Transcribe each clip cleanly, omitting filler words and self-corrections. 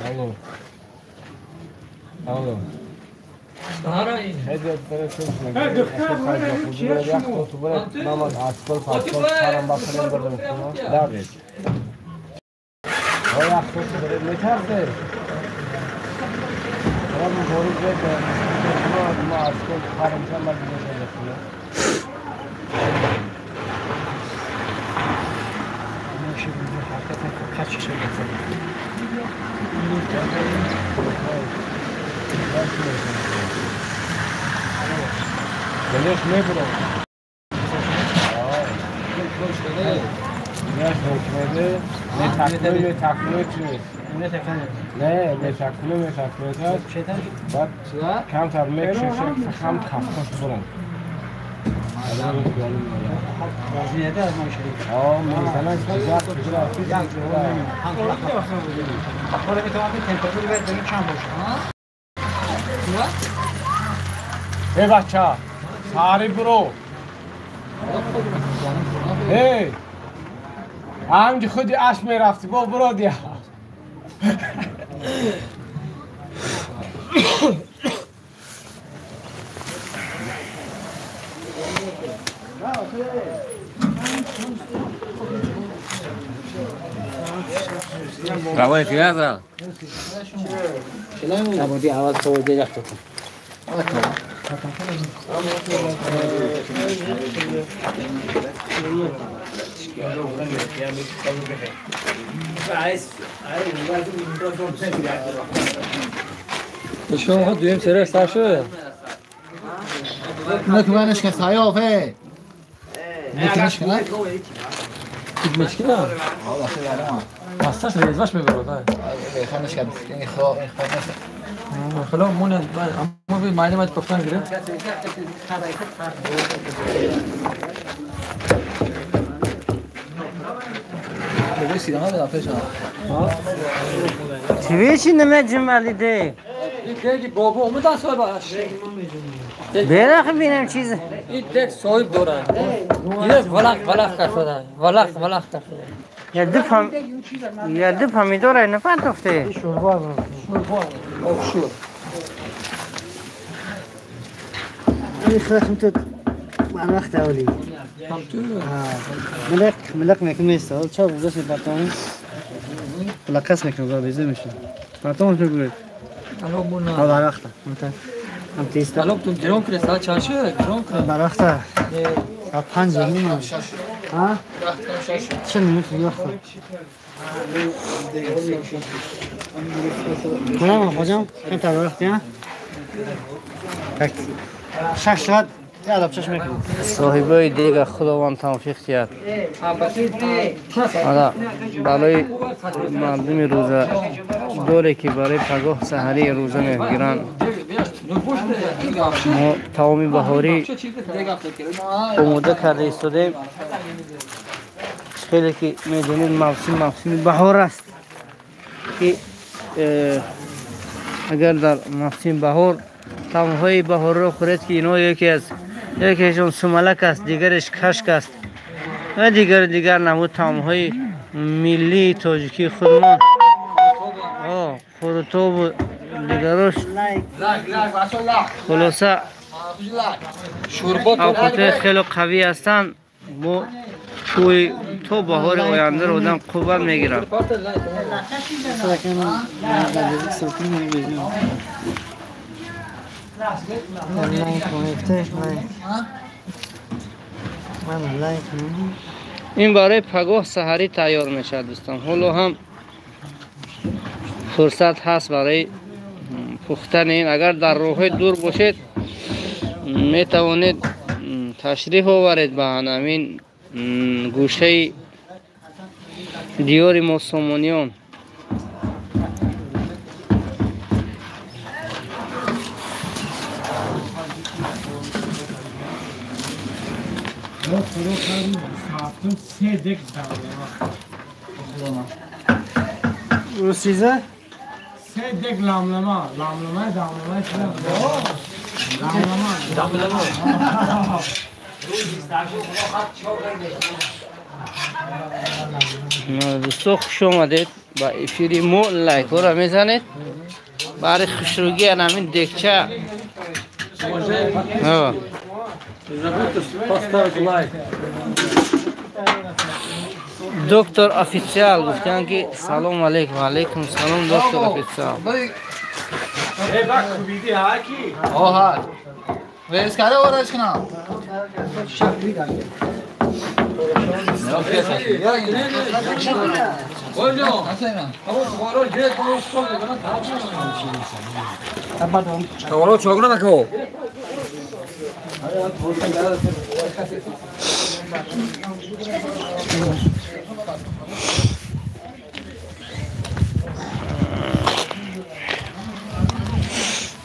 Алло. Алло. Beleza, lembro. Эй, бача, сари бро. Эй, ҳамҷи худи аш мерафти, бо бро дия. Давай, фиаза. Набуди аввал поводи яхту. شما دویم سر سر شد. نکنش که سایافه. نکنش که نه. مشکل نه. اصلاش رزواش میبرد. خانش که این خو این خو خلا مون اما به معلومات پختن گرفت. چی نمی‌جمعی ده؟ دیگه بابا اومدن صاحب آش. برخ بینم چیز. این دیگ صاحب داره. یه ولق ولق کرده. ولق ولق کرده. یا دو پامیدوره نه پاتوفته. شوربا شوربا آب شور. این خرخم تو من وقت اولی. ملک ملک میکنم است. چهار روز پاتون. ملکس میکنم بیزه میشه. پاتون چه گوید؟ الان مون. آه وقت. هم تیست. الان تو گرون کرد ساعت چند شد؟ گرون کرد. وقت. ساعت 5 نیم. ها؟ چه نمی‌تونی وقت. منم خودم این تا وقتی ها؟ 6 ساعت صاحبای دیگه خداوند توفیق دهد. حالا برای مردم روزه دوره که برای پگاه سحری روزه میگیرن ما تمامی بهاری آماده کرده ایستادیم. خیلی که میدونید موسم بهار است که اگر در موسم بهار طعم‌های بهار را خورد که اینا یکی از یکیشون سملک است، دیگرش کشک است و دیگر نمود طعم‌های ملی تاجیکی خودمون خورتوب و دیگرش. خلاصه اوقات خیلی قوی هستند. ما توی تو بهار آینده رو آدم قوت میگیرد. این برای پگاه سحری تیار میشه دوستان. حالا هم فرصت هست برای پختن این. اگر در راه دور باشید میتوانید تشریف آورید به همین گوشه دیار ما سومانیان. سه دک لاملما لاملما داملما. Дӯсто, хуш омадед ба эфири мо. Лайкҳоро мезанед барои хушрӯгӣ. Ҳамин декча. Доктор официал гуфтанд ки салом алейкум. Алейкум салом, доктор официал.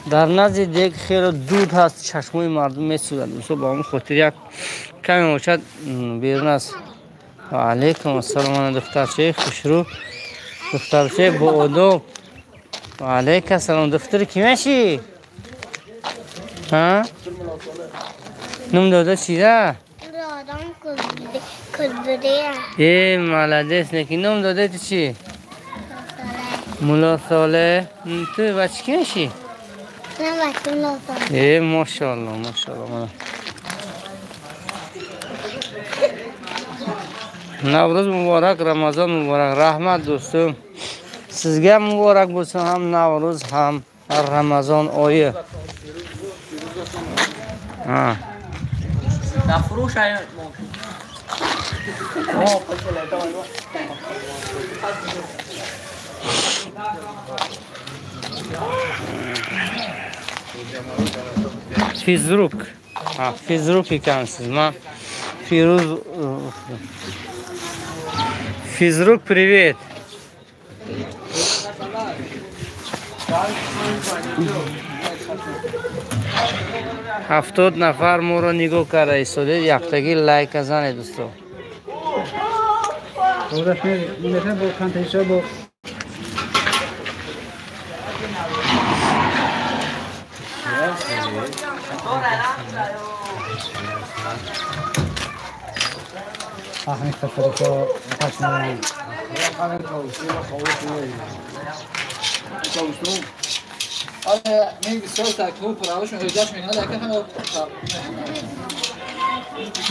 Дар назди дег хеле дуд ҳаст, чашмои мардум месӯзад. Дӯсто, ба ҳамон хотир як каме бошад берун аст. Ва алейкум ассалом, духтарчаи хушрӯ, духтарчаи боодоб. Ва алейкум ассалом. Духтари кӣ мешӣ? Ҳа? Ном дода чида? Э, молодец. Неки ном дода ту чӣ? Мулло Солеҳ. Ту бача кӣ мешӣ? Э, мошалло, мошалло. Наврӯз муборак, Рамазон муборак. Раҳмат, дӯстум. Sizga muborak bo'lsin ham Navruz, ham Ramazon oyi. Ha. Fizruk. Ha, Fizruk ekansiz. Man Firuz. Физрук, привет. 70 нафар моро нигоҳ карда истодед, яктаги лайка занед, дӯсто.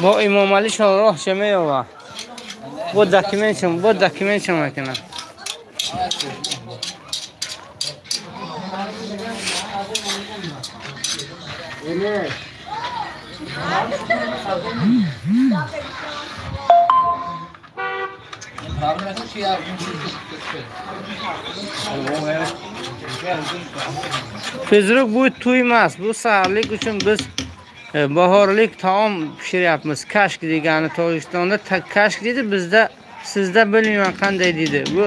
Бо Имомалишон роҳ ча меёва? Бо документшон, бо документшон мекунад. Fizruk, bu to'y emas, bu saharlik uchun biz bahorlik taom pishiryapmiz. Kashk degani Tojikistonda kashk deydi, bizda sizda bilmayman qanday deydi. Bu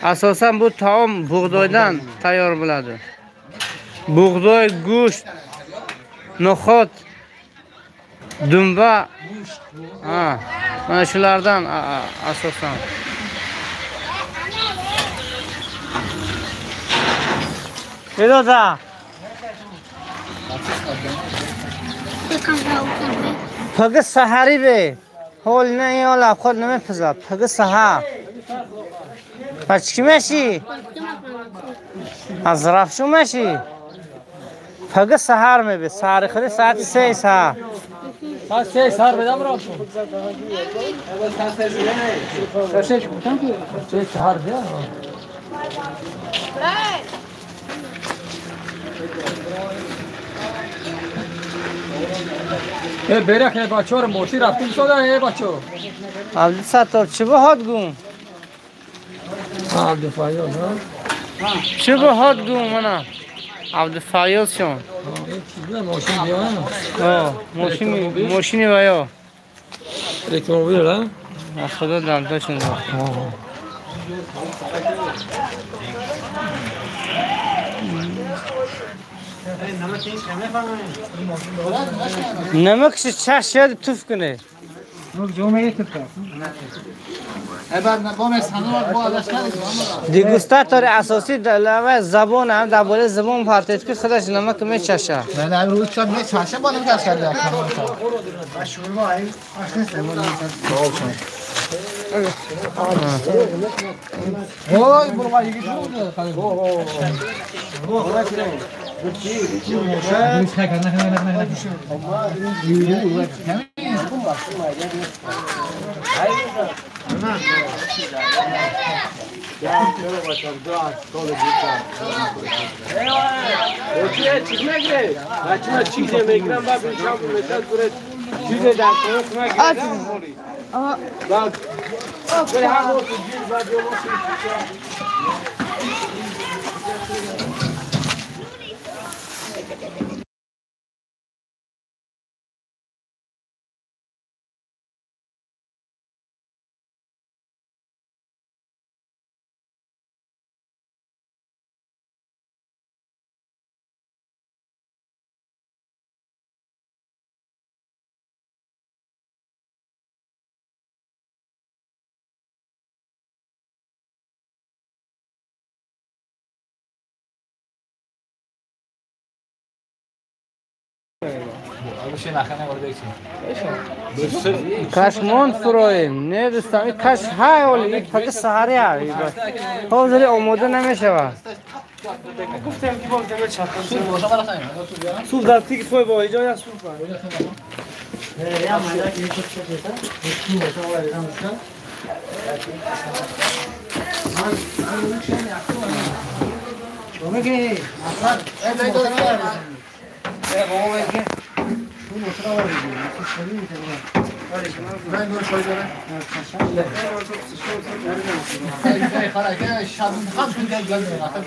asosan bu taom bug'doydan tayyor bo'ladi. Bug'doy, go'sht, no'xat, dumba, ha, mana shulardan asosan. Feroza. Фақат саҳарӣ бе. Ҳол на ин лабход намепазад. Фақат саҳар. Пас чӣ мешӣ? Аз рафшу мешӣ? Фақат саҳар мебе. Саҳари худи соати 3 саҳар. Соати 3 саҳар бедам рафшу. 3 саҳар бе. Берах бачаро мошин рафтем сода бачо. Абдусаттор чӣ баҳод гум? Абдуфайёз, ҳа? Чӣ баҳод гум мана? Абдуфайёз шон. Мошин биё? Ҳа, мошин мошини ваё. Электромобил, ҳа? Худо дамташон. Намакши чаш шояд туф кунед. Дегустатори асосӣ забон ҳам дар бораи забон партед ки худаш намак мечаша. Не, не, рӯз чанд мечаша бо намак карда. Ой, бурма йигит Кашмон фуроем. Не дӯстам, ин каш ҳай оли, ин фақат саҳари ҳай. Ҳозир омода намешавад. Гуфтем ки бо дема чакон. Суп дар тики той бо иҷо я суп.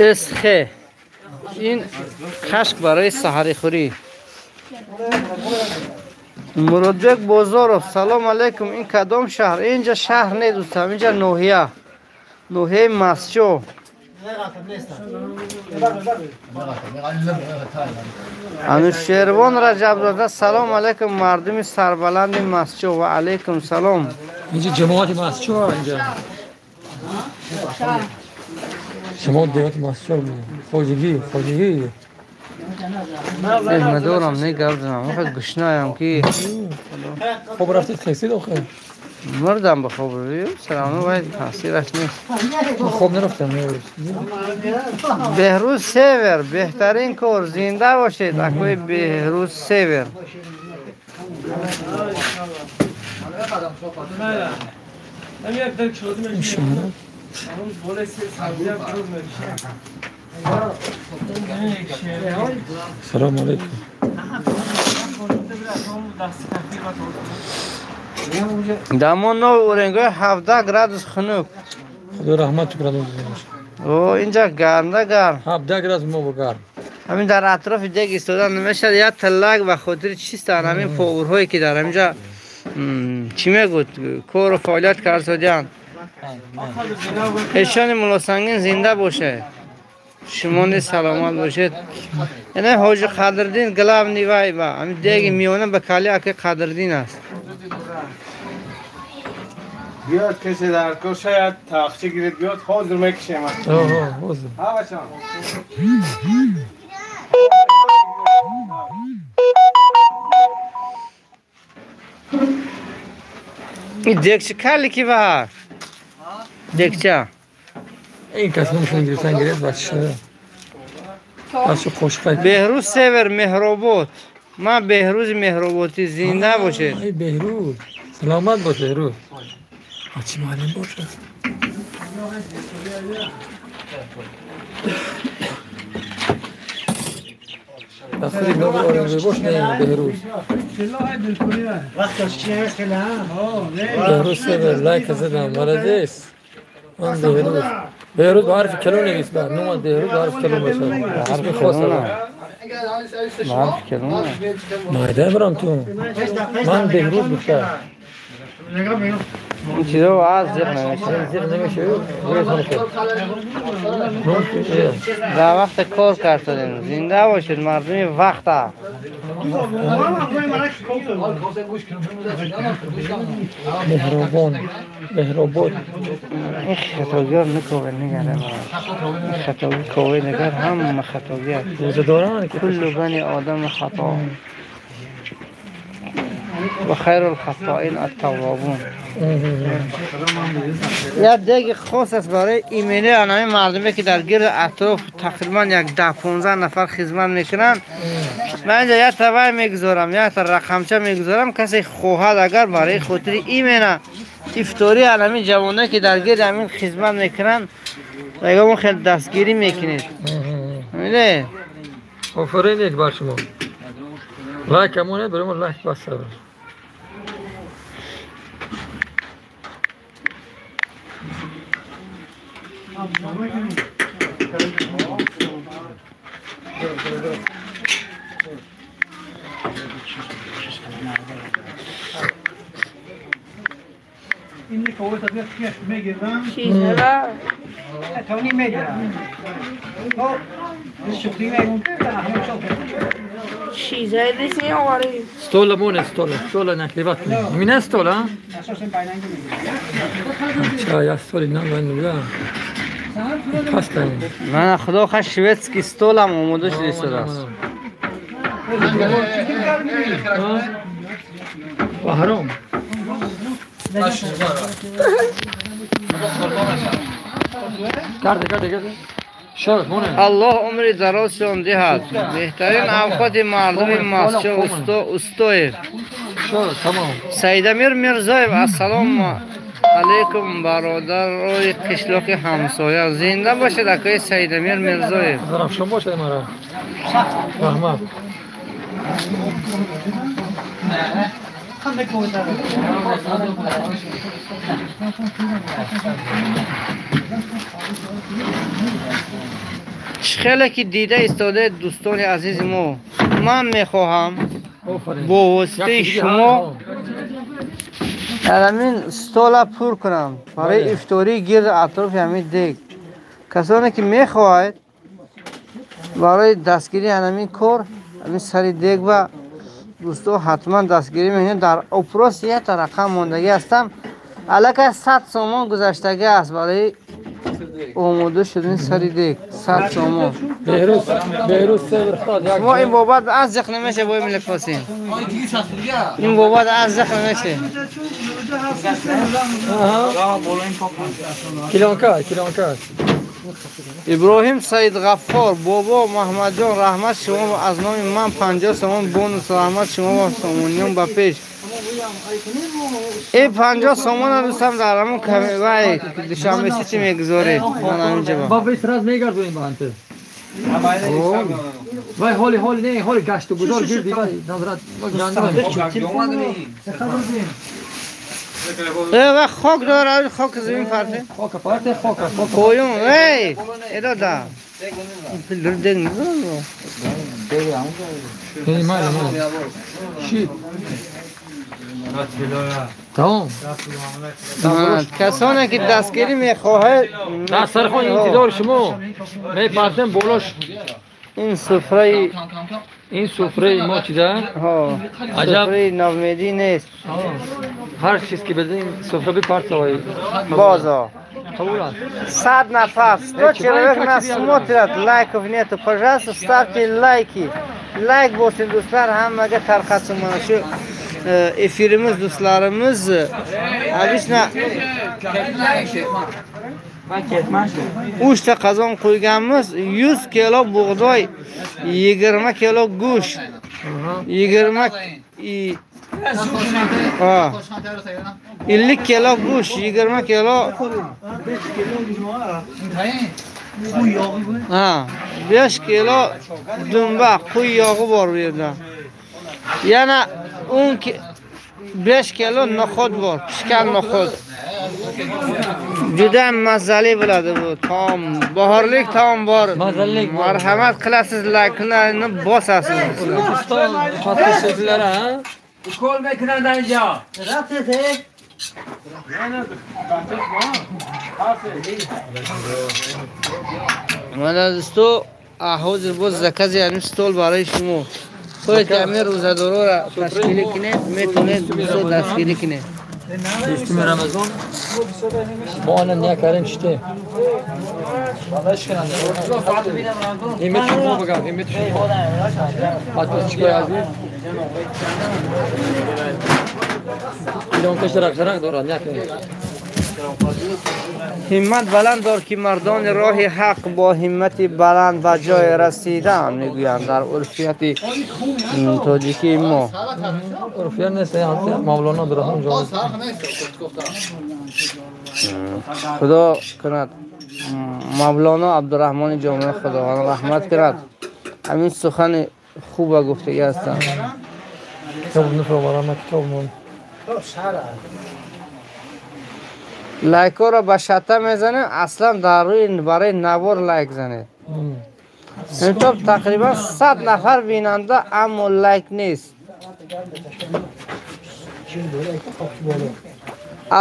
اسخه این کشک برای سحری خوری. مرادبек Бозоров, салом алейкум. Ин кадом шаҳр? Инҷа шаҳр не дӯстам, инҷа ноҳия. Ноҳияи Масчо. Анушервон Раҷабзода, салом алейкум, мардуми сарбаланди Масчо. Ва алейкум салом. Инҷа ҷамоати Масчо, инҷа. Шумо деҳоти Масчо, хоҷигӣ, хоҷигӣ. Надорам, не гап занам. Охир гушнаям ки. Хоб рафтед хестед охир? Мурдам ба хоб. Салом вай таъсираш нест. Хоб нарафтам. Беҳрӯз Север, беҳтарин кор, зинда бошед, акои Беҳрӯз Север. Салом алейкум. Дамон нов Уренгой 17 градус хунук. Худо раҳмат кунад. О, инҷа гармда гарм. 17 градус мо гарм. Ҳамин дар атрофи дег истодан намешавад, як талак ба хотири чистанд ҳамин поварҳое ки дар ҳаминҷа чӣ мегӯд кору фаъолият карданд. Эшони Муллосангин зинда бошад. Шумо низ саломат бошед. Яъне Ҳоҷи Қадриддин главный вай ба ҳамин деги миёна ба кали аки Қадриддин аст. Биёд касе дар кор шояд тахча гиред биёд ҳозир мекишем. Ҳозир. Ҳа бачам. Ин дегча кали ки ва? Дегча. Ин кас номшон гирифтан гиред бача. Бача қошқай. Беҳрӯз Север Меҳробод. Ман Беҳрӯзи Меҳрободӣ, зинда бошед. Ай Беҳрӯз. Саломат бош Беҳрӯз. Ачи маълум бошад. Дахли нови Оренгой бош не Беҳрӯз. Беҳрӯз Север лайк задам. Молодец. Ман Беҳрӯз. Беҳрӯз ба ҳарфи калон навис бар. Номат Беҳрӯз ба ҳарфи калон бошад. Ҳарфи хос ба ҳарфи калон. Майда барам ту. Ман Беҳрӯз гуфта. این چیزا از زیغ نمیشه. زیغ نمیشه. در وقت کار کردیم. زنده باشید مردم وقت. مهربان مهربان. این خطاگی ها نکوه نگره این خطاگی کوه نگر هم خطاگی هست. روزه دارن کل بنی آدم خطا و خیر الخطائین التوابون. یک دیگ خاص است برای ایمیلی انامی مردمی که در گرد اطراف تقریبا یک 10-15 نفر خدمت میکنن. من اینجا یک تا وای میگذارم، یک تا رقمچه میگذارم، کسی خواهد اگر برای خاطر ایمیل افطاری انامی جوانه که در گرد همین خدمت میکنن اگه خیلی دستگیری میکنید. میده؟ آفرین یک بر شما. لایک امونه برای ما لایک بس صبر. این کوه تا دیگه میگیرم. چیزا تونی میگیرم. Stola mone, stola, stola naklivat. Mina stola? Ча, я столи нам вайнула. Паста. من خدا خش шведский стол هم آماده شده است. بهرام. کرده کرده کرده. الله عمر درازشان دهد. بهترین اوقات مردم ماست استویر. سیدامیر میرزایف السلام علیکم برادرای قشلاق همسایه. زنده باشید اکای سیدامیر میرزایف. درفشان باشد مرا. رحمت. خیلی که دیده ایستاده دوستان عزیز ما، من میخواهم با واسطه شما در همین ستولا پر کنم برای افطاری گرد اطراف همین دیگ. کسانی که میخواهد برای دستگیری همین کار همین سری دیگ و دوستان حتما دستگیری میکنید. در اپروس یک رقم ماندگی هستم، الکه 100 سومان گذشتگی است برای آماده شدن سری دیگ. 100 سومان. ما این بابت از زخ نمیشه باید ملکاسیم. این بابت از زخ نمیشه. کیلانکا کیلانکا. ابراهیم سید غفار بابا محمد جان رحمت شما از نام من 50 سومان بونس رحمت شما و سامانیان به پیش. ای 50 سومان دوستم در همون وای دوشنبه سیتی میگذاره. من همینجا با 20 راز میگردونیم با انت. وای حالی حالی نه حالی گشت و گذار گردی وای نظرات ای خاک داره، خاک زمین پرته. خاک پرته خاک خاک. کویون ای ایدا دا. این پل دیگ نزن. این مال مال. شی. تمام. کسانی که دستگیری میخواهد در سرخوان انتظار شما میپرتم بالاش. این سفره این سفره ما چیزه؟ ها سفره نامیدی نیست. هر چیز که بدین سفره بپرتوی بازا. 100 نفر 100 человек нас смотрят, лайков нету. Пожалуйста, ставьте лайки. Лайк bosing do'stlar, hammaga tarqatsin mana shu efirimiz do'stlarimiz. Обычно 3 ta qozon qo'yganmiz, 100 kilo bug'doy, 20 kilo go'sht, 20 50 kilo go'sht, 20 kilo 5 kilo dumba, qo'y yog'i bor bu yerda. Yana 5 kilo no'xat bor, pishgan no'xat. Juda mazali bo'ladi bu taom. Bahorlik taom bor. Mazali. Marhamat qilasiz, layklarni bosasiz. O'zbekiston podpischiklari, ha? Ukol mekunand inja. من از تو ҳозир боз закази ҳамин стол барои шумо. Хоҳед ки ҳамин рӯзадороро ташкилӣ кунед, метавонед дӯсто дастгирӣ кунед. Бистуми Рамазон мо ана ния кардем чите. Ҳиммати шумо бигам, ҳиммати шумо. Подписчикои азиз. Илонкаш рақшарақ дорад, накунед. ҳиммат баланд дор ки мардони роҳи ҳақ бо ҳиммати баланд ба ҷой расидан мегӯянд дар урфияти тоҷикии мо. Урфият нест, Мавлоно Абдурраҳмон ҷон. Худо кунад Мавлоно Абдурраҳмони ҷомеа Худованд раҳмат кунад. Ҳамин сухани хуба гуфтагӣ ҳастанд. Лайкҳоро ба шата мезанем, аслан дар рӯи барои навор лайк занед. Интоб тақрибан 100 нафар бинанда, аммо лайк нест.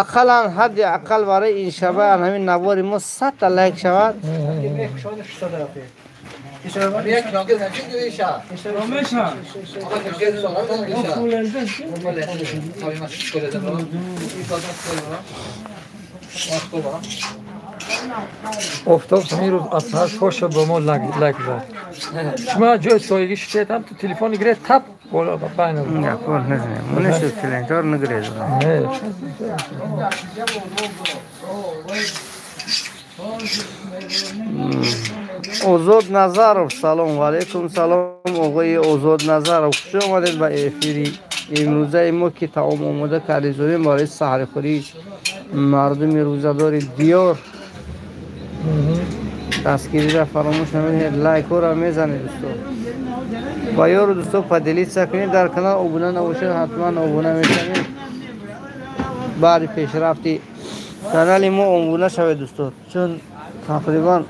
Ақаллан ҳадди ақал барои ин шаба ҳамин навори мо 100 та лайк шавад. Офтоб ҳамин рӯз аз саҳар шоша ба мо лайк зад. Шумо ҷои соягӣ шитед, ҳам ту телефон гиред, тап боло ба байна. Не, нагиред. Озод Назаров, салом алейкум, салом оғои Озод Назаров. Хуш омадед ба эфири имрӯзаи мо ки таом омода кардем барои саҳархӯрии мардуми рӯзадори диёр. Дастгириро фаромӯш намекунед, лайкҳоро мезанед дӯсто. Ба ёру дӯсто поделиться кунед, дар канал обуна набошед ҳатман обуна мешавед. Баъди пешрафти канали мо обуна шавед дӯсто, чун тақрибан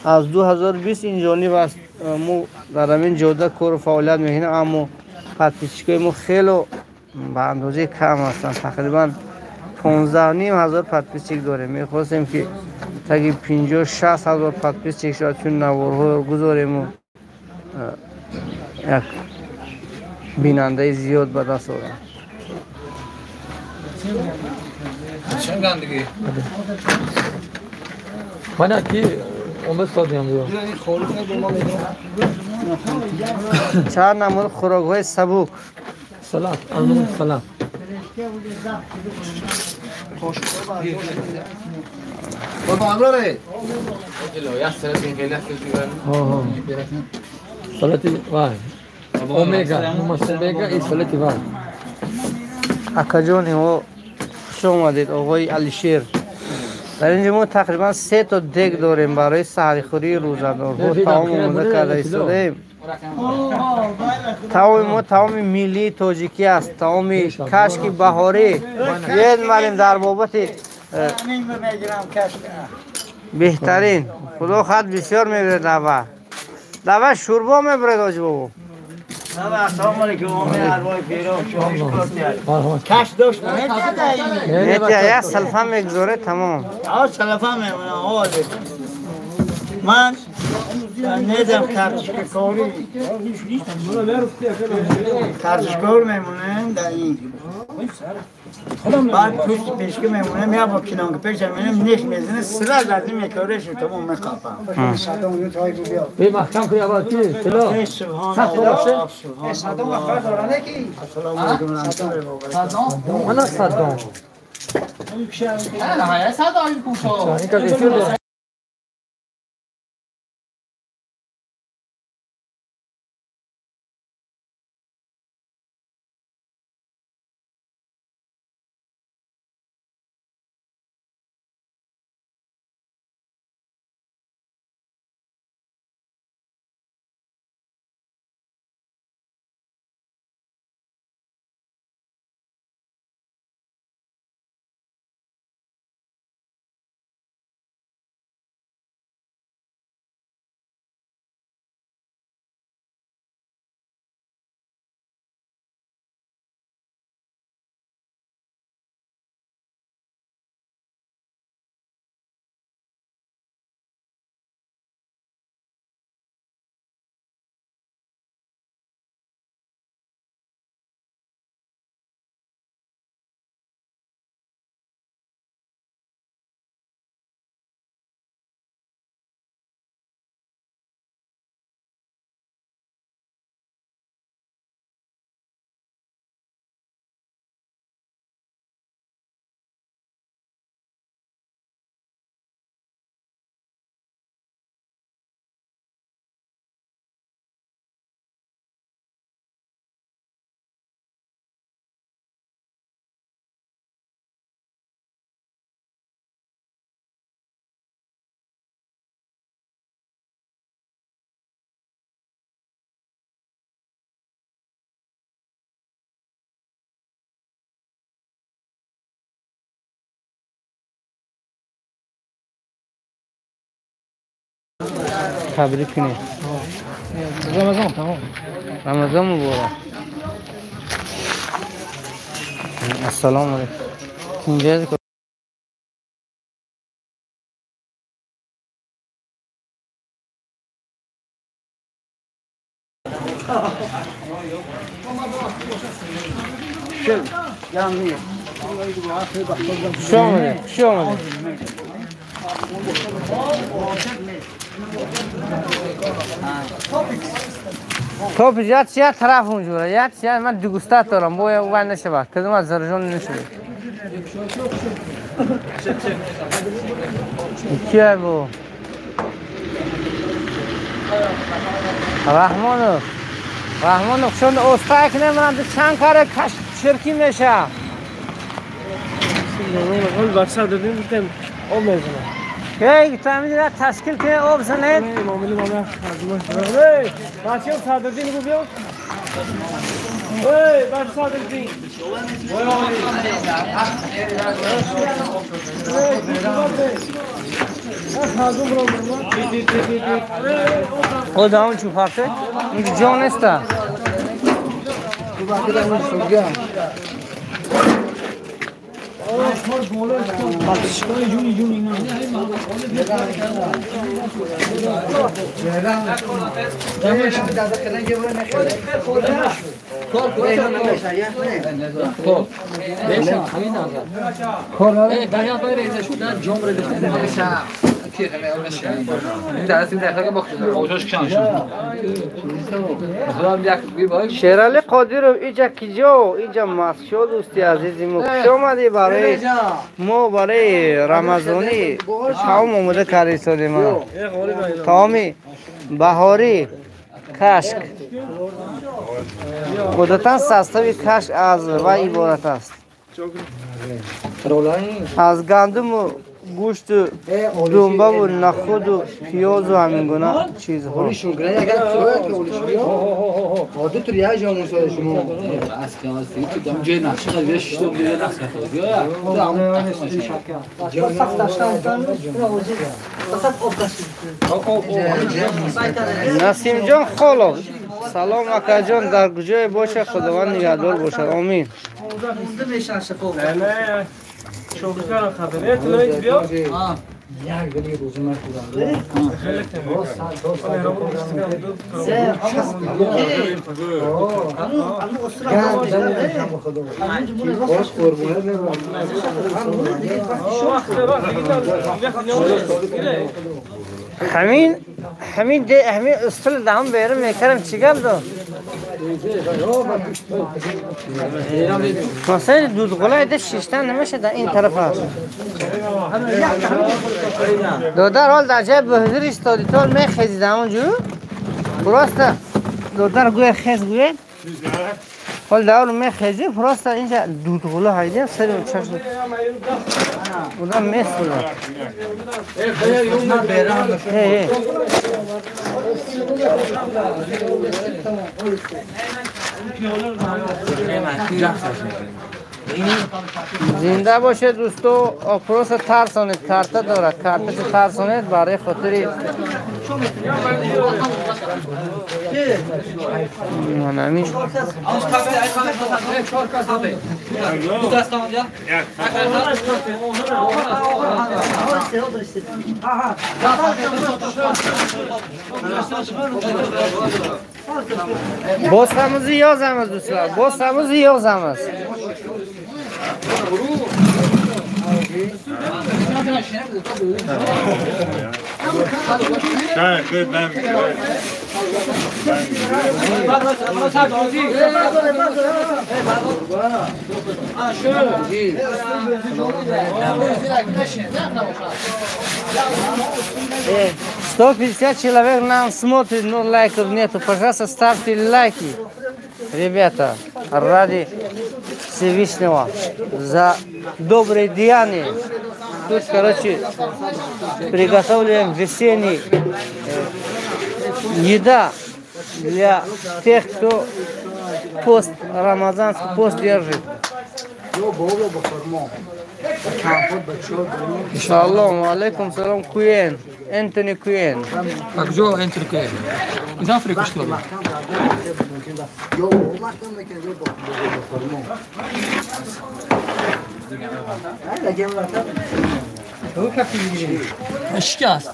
аз 2020 ин ҷониб аст мо дар ҳамин ҷода кору фаъолият мекунем, аммо подписчикои мо хело ба андозаи кам ҳастанд. Тақрибан 15,5 ҳазор подписчик дорем. Мехостем ки таги 50-60 ҳазор подписчик шавад, чун наворҳоро гузорему як бинандаи зиёд ба даст орем. Мана ки чанд намуд хӯрокҳои сабук. Салат, алмуд салат. Салати вай. Омега, омега и салати вай. Акаҷон, имо хуш омадед, оғои Алишер. Дар инҷо мо тақрибан 3 то дег дорем барои саҳархӯрии рӯзадорҳо. Таом омода карда истодаем. Таоми мо таоми миллии тоҷикӣ аст, таоми кашки баҳорӣ. Биёед малим дар бобати беҳтарин. Худо хад бисёр мебирад дава. Дава шӯрбо мебирад оҷи бобо. Ассалому алайкум, арвои пирон, каш дошт нетия, як салфа мегузоре тамом. Салфа мемонам. Ман недам картошкакорӣ, картошкор мемонем дар ин. Баъд пушти пешка мемонем, як бор кинонка пеша мемонем, неш мезанем, сразу аз ин мекореш тамом меқапам. Бе маҳкам кун аввал ки тило. Садом Ассалому алайкум. Мана садом. Садом. табрик кунед. Рамазон тамом. Рамазон муборак. Ассалому алайкум. Инҷа Хуш омадед. Топ як тараф унҷура, як ман дигуста дорам, бояд вай нашавад, кадом аз зарҷон нашавад. Кия бу? Раҳмонов. Раҳмонов чун остай кунем, чанд кара чирки меша. Об мезанад. Эй, тамидра ташкил кунед, об занед. Эй, бачаҳо Садриддин гу биё. Эй, бача Садриддин. Худо он чу фарте? Ин ҷо неста. Шерали Қодиров иҷа киҷо? Иҷа Маскшо дӯсти азизи мо. Хуш омадӣ барои мо барои Рамазонӣ таом омода кардистодем. Таоми баҳорӣ кашк. Одатан состави кашк аз вай иборат аст. Аз гандуму гӯшту думбаву нахуду пиёзу ҳамин гуна чизҳо. Насимҷон Холов, салом акаҷон, дар куҷое бошад Худованд нигаҳдор бошад. Омин. Ҳамин устул даҳам берун мекардам, чӣ гап дод? Масалан дудғулай да шиштан намешад дар ин тараф аст. Додар ҳол дар ҷои баҳзур истоди, то мехезид ҳамонҷо. Просто додар гӯя хез гӯя. ҳол дар мехези, просто инҷа дудғула ҳайда сари чашм. Одам месӯзад. Зинда бошед дӯсто, просто тарсонед, карта дорад, карташо тарсонед барои хотири ҳамин. Босамизи ёзamiz do'stlar, босамизи ёзamiz. Э, 150 человек нам смотрит, но лайков нету. Пожалуйста, ставьте лайки, ребята, ради Всевышнего, за добрые деяния. Тут, короче, приготовляем весенний еда для тех, кто пост, рамазанский пост держит. سلام علیکم سلام کوین انتونی کوین کجا انتونی کوین از افریقا شد شکست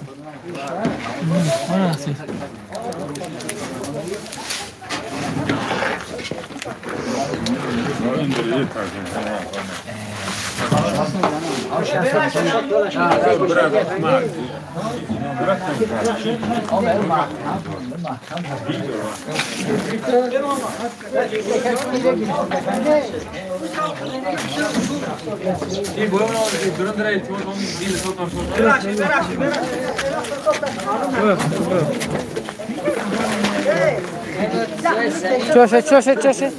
چوشه چوشه چوشه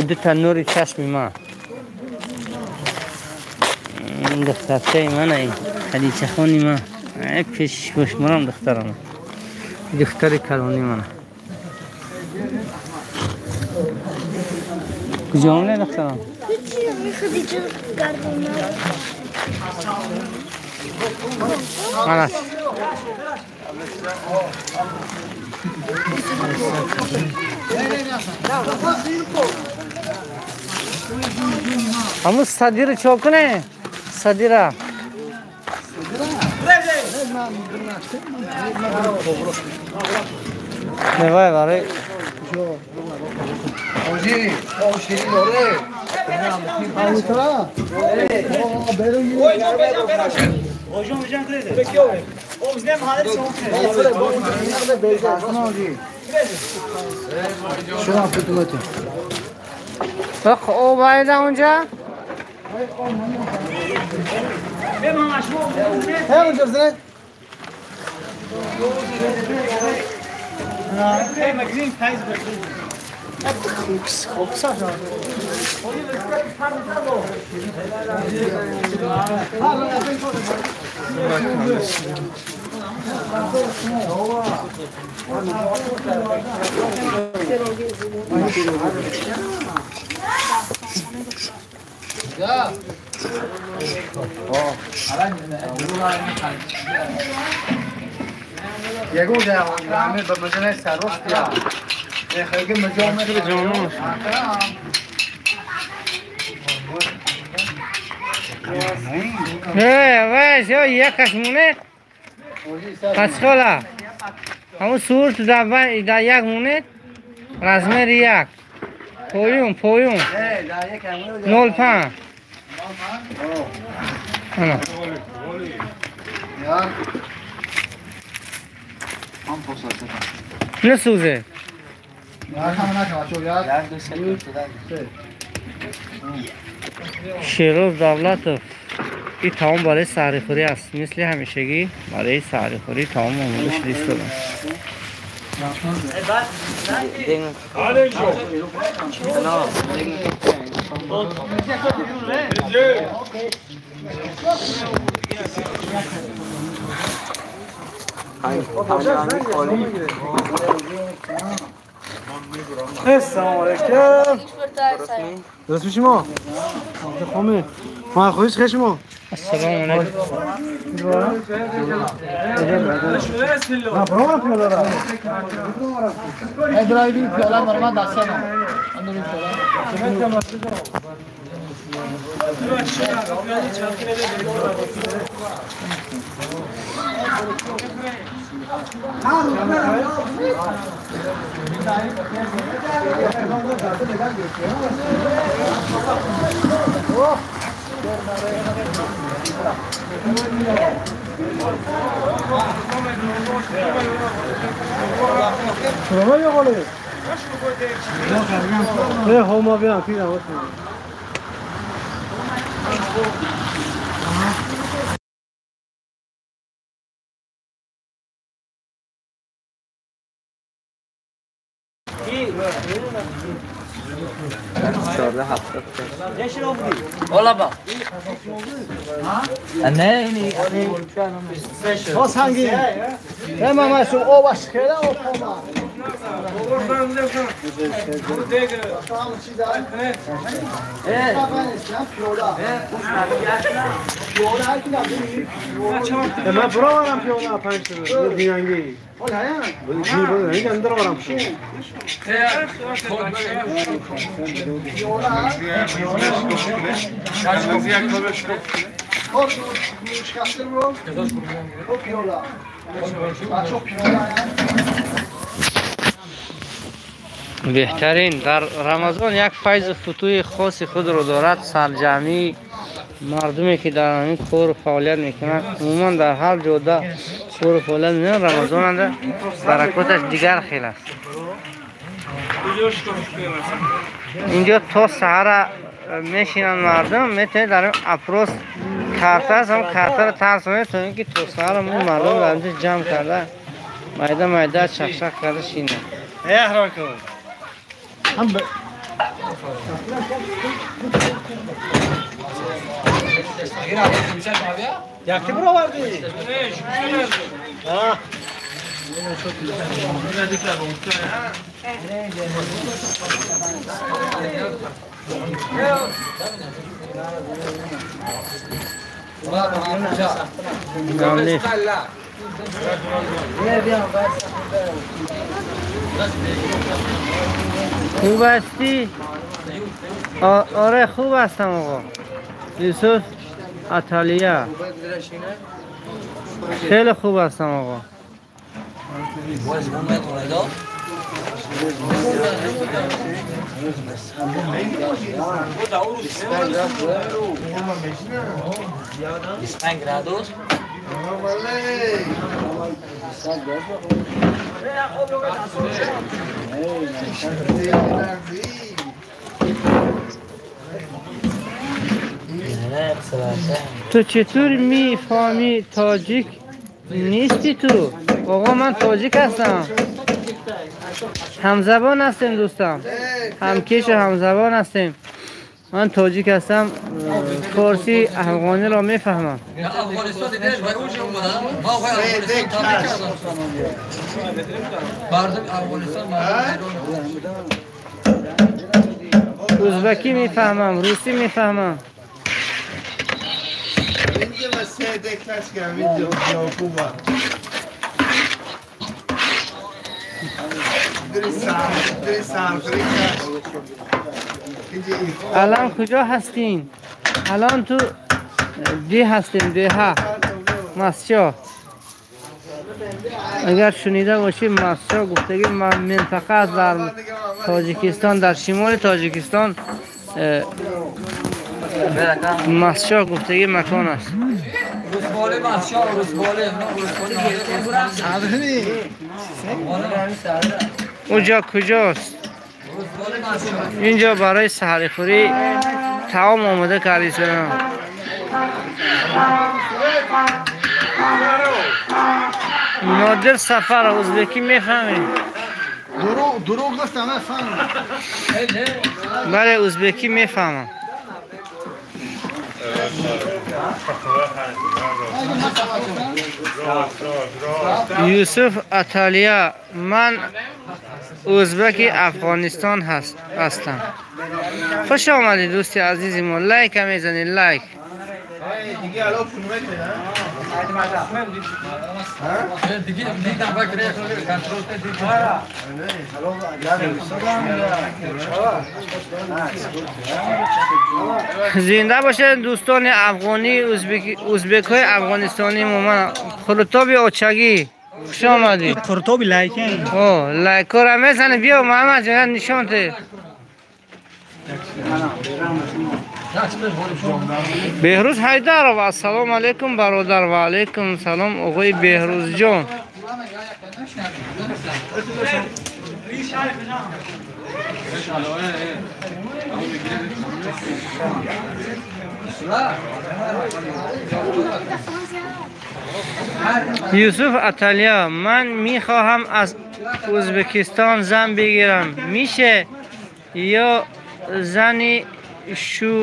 دو تا نور چشم ما دخترچه من این خدیجه خانی ما پیش گوش مرام دخترم دختر کلانی من کجا مونه دخترم خدیجه گردونه خلاص همون صدیر چه کنه؟ صدیره نه وای برای بخ او باید اونجا نه وای شو یکش مونه پسخولا همون سورت در یک مونه رزمر یک پویون پویون 05 نسوزه شیروز دولتов این تمام برای سحری‌خوری است مثل همیشگی برای سحری‌خوری تمام آماده شده ایستادم. السلام علیکم. درست میشی ما؟ خامه ما خودش خش ما. السلام علیکم. من برا پیاده 5 تا دیانگی این اندر برام беҳтарин дар Рамазон як файзу футӯи хоси худро дорад. Сарҷамъии мардуме ки дар ҳамин кору фаъолият мекунанд, умуман дар ҳар ҷода кору фаъолият мекунанд, Рамазонанда баракоташ дигар хел аст. Инҷо то саҳара мешинанд мардум, метавонед дар опрос карта аст, ҳам картаро тарсонед, то ин ки то саҳара мардум дар инҷо ҷамъ карда майда майда чақчақ карда шинанд. Yakti buralardı. Ha. خوب هستی؟ آره خوب هستم آقا. یوسف اتالیا خیلی خوب هستم آقا. تو چطور میفهمی تاجیک نیستی تو؟ آقا من تاجیک هستم، همزبان هستیم دوستم، همکیش و همزبان هستیم. من تاجیک هستم، فارسی افغانی را میفهمم. ازبکی میفهمم، روسی میفهمم. الان کجا هستین؟ الان تو ده هستیم، ده مسجد. اگر شنیده باشی مسجد گفتگی منطقه است در تاجیکستان، در شمال تاجیکستان مسجد گفتگی مکان است. اونجا کجاست؟ اینجا برای سحری خوری طعام آماده کردی سلام. نادر سفر ازبکی میفهمی؟ دروغ گفتم نفهمم. بله ازبکی میفهمم. یوسف اتالیا من ازبک افغانستان هستم. خوش آمدید دوستی عزیزی ما. like میزنید like. Зинда бошед дӯстони афғонӣ, узбекҳои афғонистонӣ. Ман қурутоби очагӣ, хуш омадӣ. Қурутоби лайка. О, лайкора мезанӣ. Биё Муҳаммад ҷон, нишон те. Беҳрӯз Ҳайдаров, ассалому алайкум бародар. Ва алайкум салом оғои Беҳрӯзҷон. Юсуф Аталия, ман мехоҳам аз Узбекистон зан бигирам, мише ё зани шу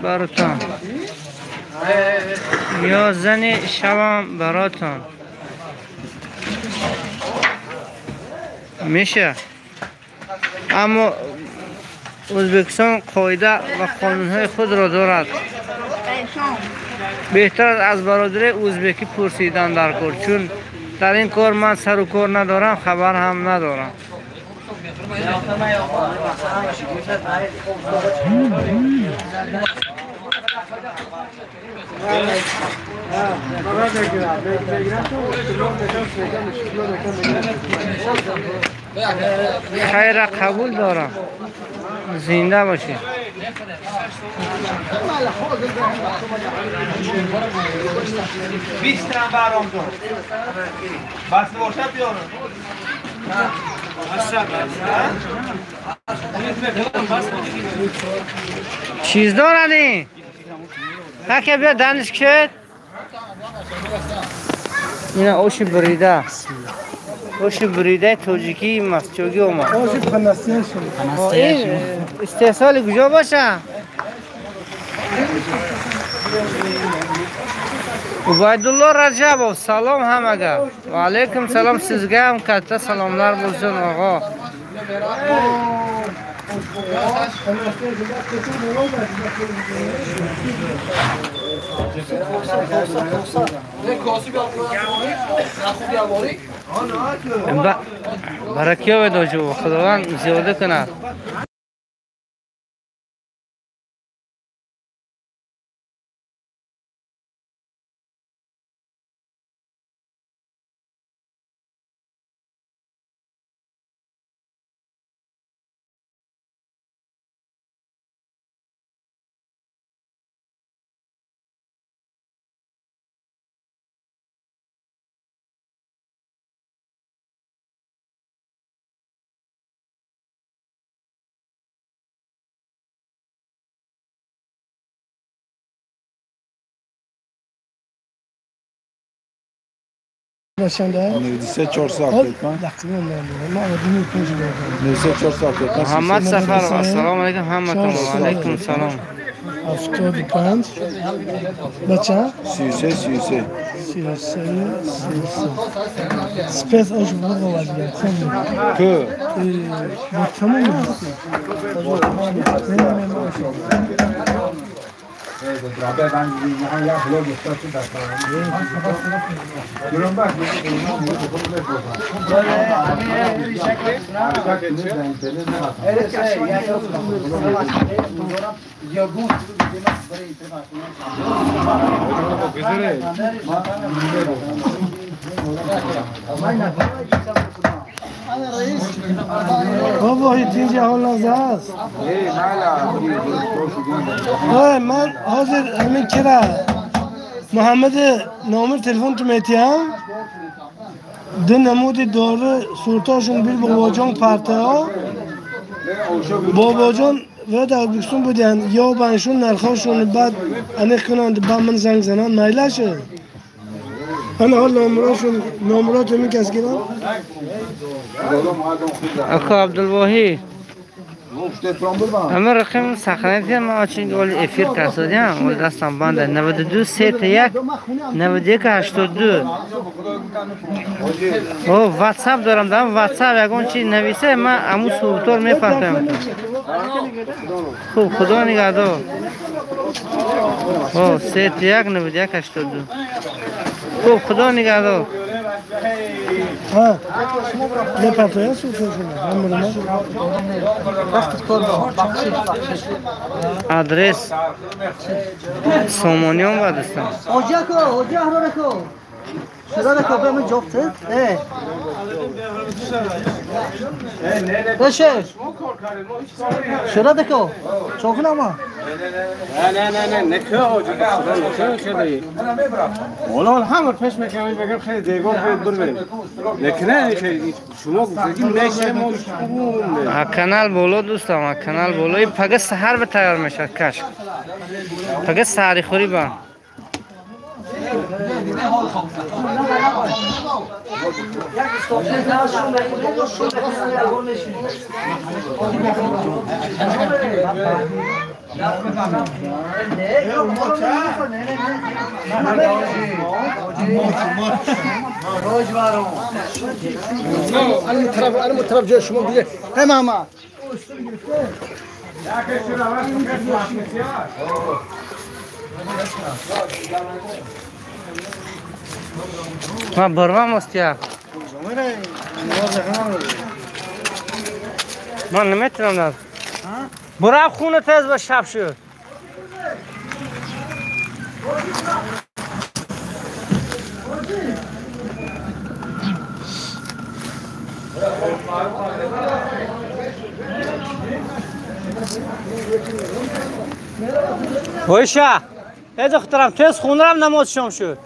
баротон ё зани шавам баротон мише. Аммо Узбекистон қоида ва қонунҳои худро дорад. Беҳтар аз бародари узбекӣ пурсидан дар кор, чун дар ин кор ман сару кор надорам, хабар ҳам надорам. Хайра қабул дорам. Зинда бошед. Чиз дорад ин? Ҳаке биё даниш кушед. Ина оши бурида. Оши буридаи тоҷикии мастчогӣ омад. Ин истеҳсоли куҷо боша? Убайдулло Раҷабов, салом ҳамага. Ва алайкум салом, sizga ham katta salomlar bo'lsin og'o. Баракёве доҷу, Худованд зиёда кунад. Муҳаммад Сафаров, ассалому алайкум ҳаматон. Ва алайкум салом. 75 бача 33 33 33 33 спец ош буд ку тамом. بابا اینجا حال است. آره من حاضر همین کرا محمد نامر تلفن تو میتیم دو نمود داره سورتاشون بیر بابا جان پرته ها بابا جان و در بکسون بودن یا بنشون نرخاشون بعد انیق کنند با من زنگ زنن میلشه. انا حال نامراشون نامرات همین کس گیرم. اکو عبدالواحی همه رقم سخنه دیدم من آچین گل افیر کسادیم ول دستم بنده 92 3 1 91 82. او واتساپ دارم، دارم واتساپ یگان چی نویسه من امو سورتور میفهمم. خوب خدا نگهدار. О, 3 1 91 82. Хуб, худо нигаҳдор. ها نه پرتویا سورتاشون هم بودم. Адрес Сомониён ба дӯстон. Оҷа ко, оҷа ҳарора ко. Шурара ко, ба ман ҷофт. Э. Баше. Шурада ко. Чоқнама. نه نه نه نه که آجا خدا خیلی والا همه پیش میکنم بگم خیلی دیگه خیلی دور بریم نکنه خیلی شما گفتید نشه ما канал боло дӯстам, канал боло. И пага саҳар ба тайёр мешавад кашк. Пага саҳари хӯрӣ ба. انا طرف جای شما دیگه نه ماما. ма барвам остия. Ман наметавонам дад. Бурав хона тез ба шаб шуд. Ойша, эй духтарам, тез хонарам намоз шом шуд.